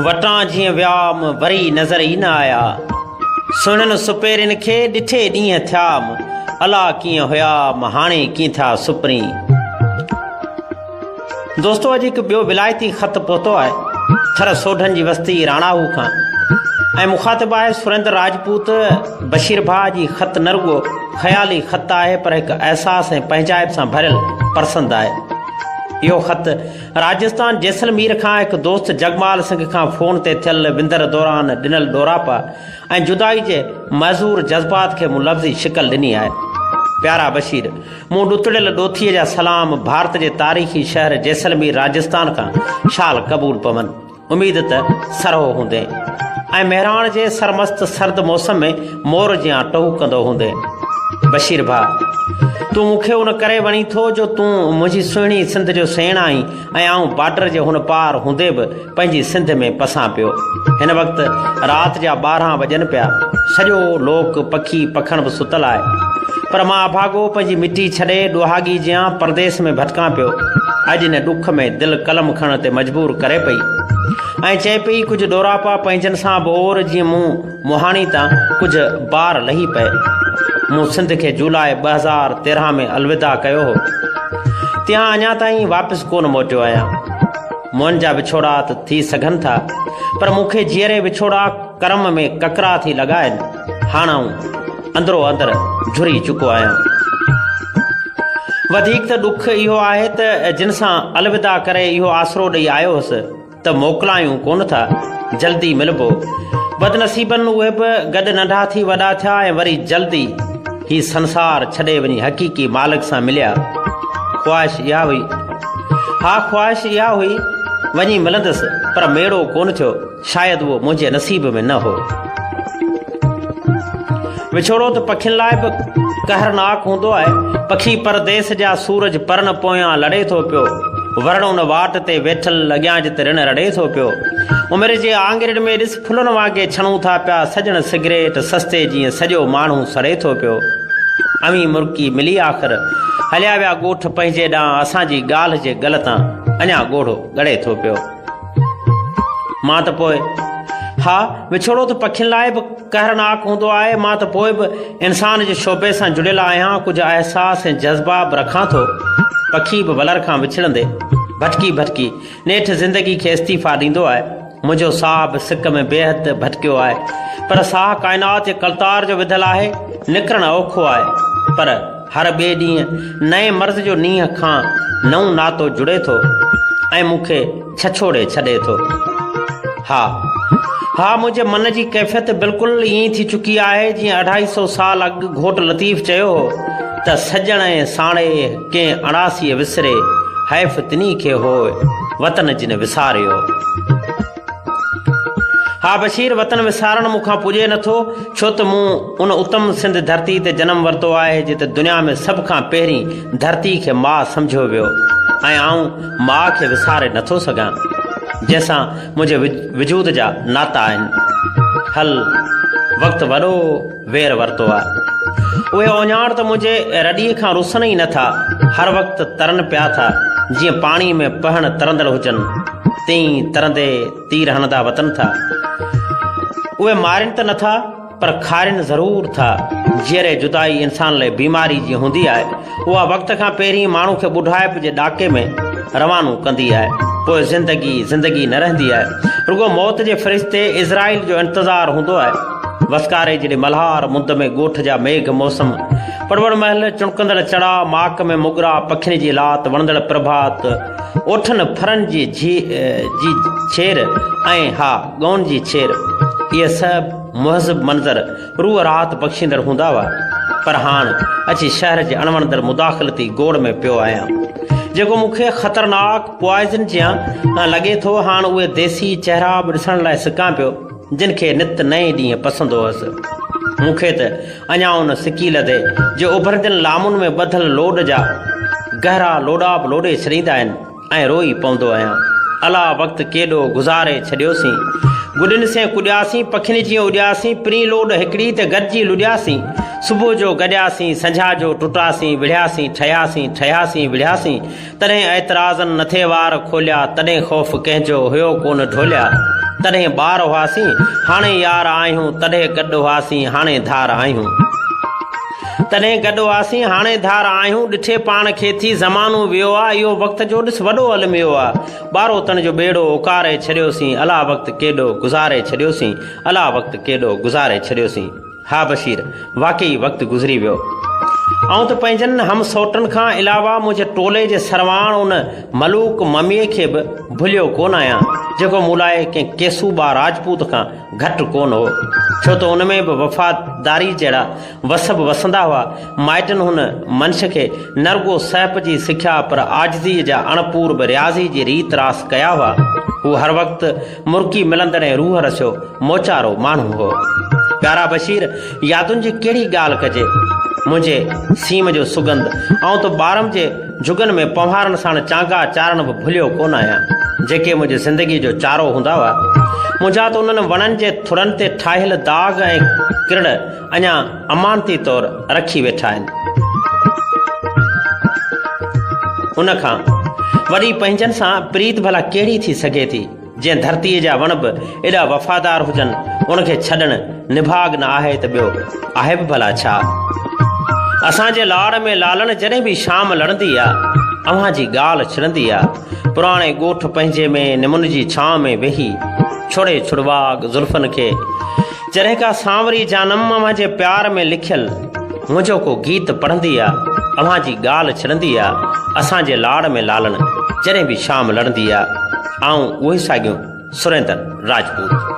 وٽان جيئن ويام، وري نظر ئي نه آيا. سهڻن سپيرين کي ڏٺي ڏينهن ٿيام، الا ڪيئن هيام، هاڻي ڪيئن ٿيا سپرين. دوستو اڄ هڪ ٻيو ولايتي خط پهتو آهي ٿر سوڍن جي وستي راڻاهو کان ۽ مخاطب آهي سريندر راجپوت بشير ڀاء جي خط نه رڳو خيالي خط آهي پر هڪ احساس ۽ پنهنجائپ سان ڀريل پرسند آهي. اهو خط راجستان جيسلمير کان هڪ دوست جگمال سنگهه کان فون تي ٿيل وندر دوران ڏنل ڏوراپا ۽ جدائي جي معذور جذبات کي مون لفظي شڪل ڏني آهي. پيارا بشير! مون ڏتڙيل ڏوٿيء جا سلام ڀارت جي تاريخي شهر جيسلمير راجستان کان شال قبول پون. اميد ته سرهو هوندين ۽ مهراڻ جي سرمست سرد موسم ۾ مور جيان ٽهو ڪندو هوندين. بشير ڀاء! تون مون کي ان ڪري وڻين ٿو جو تون منهنجي سهڻي سنڌ جو سيڻ آهين ۽ آئون بارڊر جي هن پار هوندي به پنهنجي سنڌ ۾ پسان پيو. هن وقت رات جا 12 وڄن پيا. سڄو لوڪ، پکي پکڻ به ستل آهي. پر مان اڀاڳو پنهنجي مٽي ڇڏي ڏوهاڳي جيان پرديس ۾ ڀٽڪان پيو. اڄ ان ڏک ۾ دل قلم کڻڻ تي مجبور ڪري پئي ۽ چئي پئي ڪجهه ڏوراپا پنهنجن سان به اور جيئن مون مهاڻي تان ڪجهه بار لهي پئي. مون سنڌ کي جولاء 2013 ۾ الوداع ڪيو هو. تيان اڃا تائين واپس ڪونه موٽيو آهيان. منهن جا وڇوڙا ته ٿي سگهن ٿا، پر مون کي جيئري وڇوڙا ڪرم ۾ ڪڪرا ٿي لڳا آهن. هاڻ آئون اندرو اندر جهري چڪو آهيان. وڌيڪ ته ڏک اهو آهي ته جن سان الوداع ڪري اهو آسرو ڏئي آيو هوس ته موڪلايون ڪونه ٿا، جلدي ملبو. بدنصيبن اهي به گڏ ننڍا ٿي وڏا ٿيا ۽ وري جلدي هي سنسار ڇڏي وڃي حقيقي مالڪ سان مليا. خواهش اها هئي. ها خواهش اها هئي، وڃي ملندس، پر ميڙو ڪونه ٿيو. شايد اهو منهنجي نصيب ۾ نه هو. وڇوڙو ته پکين لاء به قهرناڪ هوندو آهي. پکي پرديس جا سورج پرن پويان لڙي ٿو پيو. ورڻ ان واٽ تي ويٺل اڳيان جت رڻ رڙي ٿو پيو. عمر جي آڱرين ۾ ڏس ڦلن وانگي ڇڻون ٿا پيا سڄڻ سگريٽ سستي جيئن سڄو ماڻهو سڙي ٿو پيو. اوهين مرڪي ملي آخر هليا ويا ڳوٺ پنهنجي ڏانهن اسان جي ڳالهه جي ڳل تان اڃا ڳوڙهو ڳڙي ٿو پيو. مان ته پوء ها وڇوڙو ته پکين لاء به قهرناڪ هوندو آهي مان ته پوء به انسان جي شعبي سان جڙيل آهيان ڪجهه احساس ۽ جذبا به رکان ٿو پکي به ولر کان وڇڙندي ڀٽڪي ڀٽڪي نيٺ زندگي کي استعيفا ڏيندو آهي منهنجو ساهه به سڪ ۾ بيحد ڀٽڪيو آهي پر ساهه ڪائنات جي ڪلتار جو وڌل آهي نڪرڻ اوکو آهي پر هر ٻئي ڏينهن نئين مرض جو نينهن کان نئون ناتو جڙي ٿو ۽ مون کي ڇڇوڙي ڇڏي ٿو. ها. ها منهنجي من جي ڪيفيت بلڪل ائين ٿي چڪي آهي جيئن اڍائي سئو سال اڳ گهوٽ لطيف چيو هو ته سڄڻ ۽ ساڻيهه ڪنهن اڻاسيء وسري، حيف تنهي کي هوء، وطن جن وساريو. ها بشير وطن وسارڻ مون کان پڄي نٿو ڇو ته مون ان اتم سنڌ ڌرتي تي جنم ورتو آهي جتي دنيا ۾ سڀ کان پهرين ڌرتي کي ماء سمجهيو ويو ۽ آئون ماء کي وساري نٿو سگهان جنهن سان منهنجي وجود جا ناتا آهن. هل وقت وڏو وير ورتو آ. اهي اوڃاڻ ته منهنجي رڏي کان رسن ئي نٿا هر وقت ترن پيا ٿا جيئن پاڻي ۾ پهڻ ترندڙ هجن. تئين ترندي تير هڻندا وتن ٿا. اهي مارين ته نٿا پر کارين ضرور ٿا. جيئري جدائي انسان لاء بيماري جيئن هوندي آهي، اها وقت کان پهرين ماڻهو کي ٻڍائپ جي ڏاڪي ۾ روانو ڪندي آهي. پوء زندگي زندگي نه رهندي آهي. رڳو موت جي فرشتي عزرائيل جو انتظار هوندو آهي. وسڪاري جيڏي ملهار مند ۾ ڳوٺ جا ميگهه موسم، پڙوڙ مهل چڻڪندڙ چڙا، ماڪ ۾ موڳرا پکين جي لات، وڻندڙ پرڀات، اوٺن ڦرن جي جي ڇير ۽ ها ڳئون جي ڇير، اهي سڀ مهذب منظر روح راحت بخشيندڙ هوندا هئا، پر هاڻ اچي شهر جي اڻوڻندڙ مداخلتي گوڙ ۾ پيو آهيان، جيڪو مون کي خطرناڪ پوائزن جيان لڳي ٿو، هاڻ اهي ديسي چهرا به ڏسڻ لاء سڪان پيو، جن کي نت نئين ڏينهن پسندو هئس. مون کي ته اڃا ان سڪي لڌي جي اڀرندين لامن ۾ ٻڌل لوڏ جا گهرا لوڏا به لوڏي ڇڏيندا آهن ۽ روئي پوندو آهيان. الا وقت ڪيڏو گذاري ڇڏيوسين. گڏين سين ڪڏياسين، پکين جيئن اڏياسين، پرين لوڏ هڪڙي ته گڏجي لڏياسين، صبح جو گڏياسين، سنجها جو ٽٽاسين، وڙهياسين، ٺهياسين، ٺهياسين، وڙهياسين، تڏهن اعتراضن نه ٿي وار کوليا، تڏهن خوف ڪنهن جو هيو ڪونه ڍوليا، تڏهن ٻار هئاسين، هاڻي يار آهيون، تڏهن گڏ هئاسين، هاڻي ڌار آهيون. تڏهن گڏ هئاسين، هاڻي ڌار آهيون، ڏٺي پاڻ کي ٿي زمانو ويو آ، اهو وقت جو ڏس وڏو الميو آ، ٻاروتڻ جو ٻيڙو اڪاري ڇڏيوسين، الا وقت ڪيڏو گذاري ڇڏيوسين، الا وقت ڪيڏو گذاري ڇڏيوسين. ها بشير، واقعي وقت گذري ويو. آئون ته پنهنجن هم سئوٽن کان علاوه منهنجي ٽولي جي سرواڻ ان ملوڪ مميء کي به ڀليو ڪونه آهيان، جيڪو مون لاء ڪنهن ڪيسوٻا راجپوت کان گهٽ ڪونه هو، ڇو ته ان ۾ به وفاداري جهڙا وس به وسندا هئا. مائٽن هن منش کي نه رڳو سهپ جي سکيا پر عاجزيء جا اڻپور به رياضي جي ريت راس ڪيا هئا. هو هر وقت مرڪي ملندڙ ۽ روح رسيو موچارو ماڻهو هو. پيارا بشير، يادن جي ڪهڙي ڳالهه ڪجي. منهنجي سيم جو سڳنڌ، آئون ته ٻارم جي جهڳن ۾ پنهوارن ساڻ چانگا چارڻ به ڀليو ڪونه آهيان، جيڪي منهنجي زندگيء جو چارو هوندا هئا. منهنجا ته انهن وڻن جي ٿڙن تي ٺاهيل داغ ۽ ڪرڙ اڃا امانتي طور رکي ويٺا آهن. ان کان وڏي پنهنجن سان پريت ڀلا ڪهڙي ٿي سگهي ٿي؟ جنهن ڌرتيء جا وڻ به ايڏا وفادار هجن، ان کي ڇڏڻ نڀاڳ نه آهي ته ٻيو آهي به ڀلا ڇا؟ اسان جي لاڙ ۾ لالڻ جڏهن به شام لڙندي آ، اوهان جي ڳالهه ڇڙندي آ. پراڻي ڳوٺ پنهنجي ۾ نمن جي ڇانء ۾ ويهي، ڇوڙي ڇڙواڳ زلفن کي. جڏهن ڪا سانوري جانم اوهان جي پيار ۾ لکيل منهنجو ڪو گيت پڙهندي آ، اوهان جي ڳالهه ڇڙندي آ، اسان جي لاڙ ۾ لالڻ جڏهن به شام لڙندي آ، آئون اهوئي ساڳيون سريندر راجپوت.